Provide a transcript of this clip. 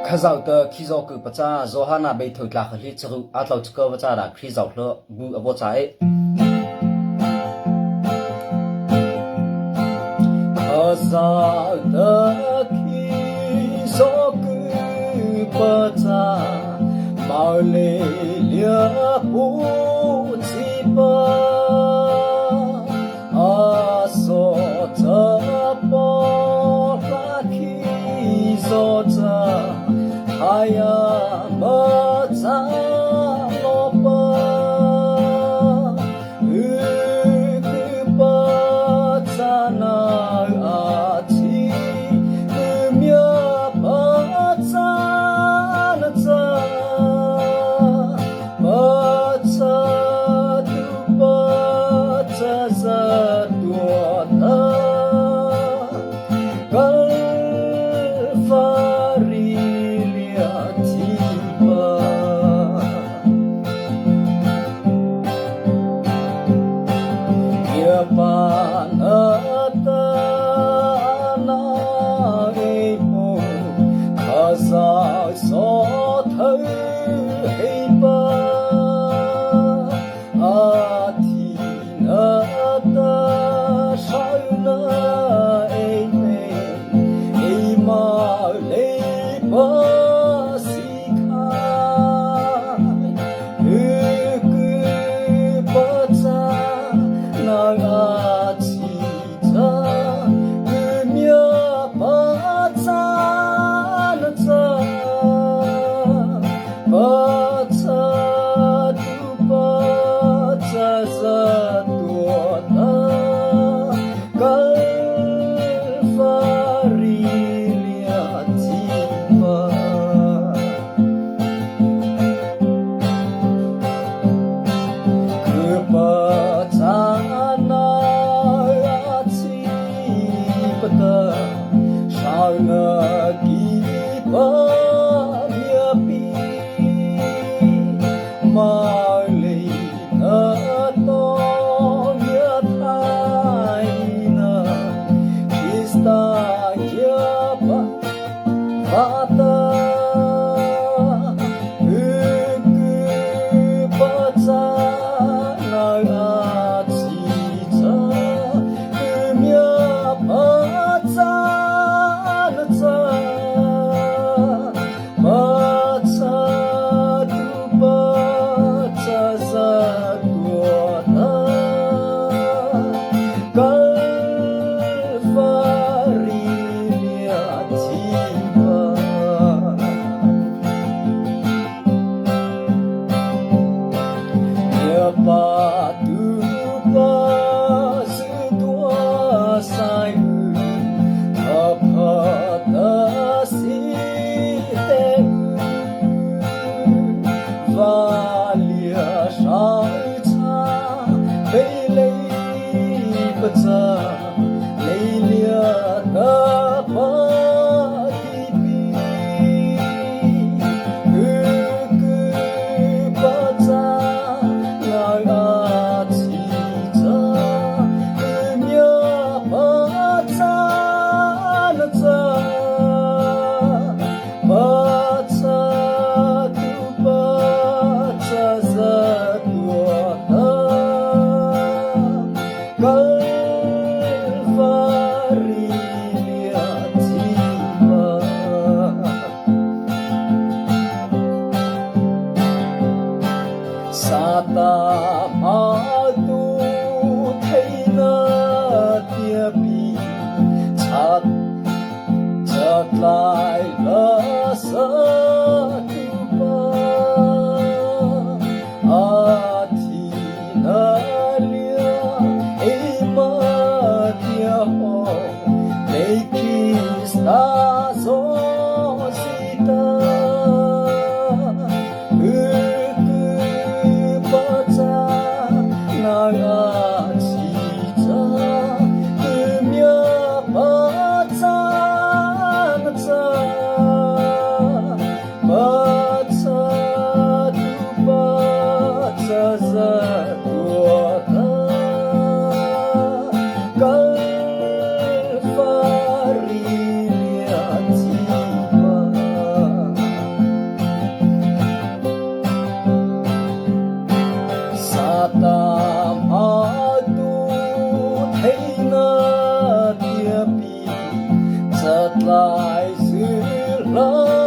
ຂະເຈົ້າເຕີ ຄີໂຊຄືປະຈາ ໂຢຮານນາ ເບເທີ ຕາຄະລິ ຈະຣຸ ອາເຕົາຈະເກີ ປະຈາດາ ຄຣິສເຈົ້າເລີ ບູອະໂວຈາເອ ຂະເຈົ້າເຕີ ຄີໂຊຄືປະຈາ ມາເລເລຍ ປູຈີປາ ອາໂສຈະປອລາຄີໂຊຈະ ໄທຍາມະຈາໂລປາ ອືຄືປະຈານາອາທິ ອືເມຍປະຈານະຈາ ປະຈາຕຸປະຈາຈະຕົວຕາ ກາລຟາຣີເລຍທີປາ ເຍປານາຕານາເອໂປ ຂະເຈົ້າ ໂສເທີເຮປາ ອາທິນາຕາຊານາເອເມ ເອມາເລປາຊິຄາ ອືຄືປະຈານາອາທິ ຈາ ອືເມຍປະຈານະຈາ ປະຈາຕຸປະຈາຈະຕົວຕາ ກາລຟາຣີເລຍທີປາ ຄືປະຈານາອາທິປະຕາ ຊາວນາກີປາເມຍປີ ມາເລນາໂຕເມຍໄທນາ ຄຣິສຕາເຍປະ ວາຕາ ອືຄືປະຈານາອາທິຈາ ອືເມຍປະຈານະຈາ ປະຈາຕຸປະຈາຈະຕົວຕາ ກາລຟາຣີເລຍທີປາ ເຍປາຕຸປະ ວາເລຍຊາຍຊາ ເບເລຍປະຈາ ເລເລຍຕາປາທິປີ ອືຄືປະຈານາອາທິຈາ ອືເມຍປະຈານະຈາ ປະຈາຕຸປະຈາຈະຕົວຕາ ກາລຟາຣີເລຍທີປາ ສາຕາມາຕູໄທນາເຕຍປີ ຊາດ ຈະກາຍລາຊາຕຸປາ ອາທິນາເລຍ ເອມາເຕຍໂຮ ເລຄຣິສຕາໂຊຊິຕາ ອືຄືປະຈານາອາທິຈາ ອືເມຍປະຈານະຈາ ລາ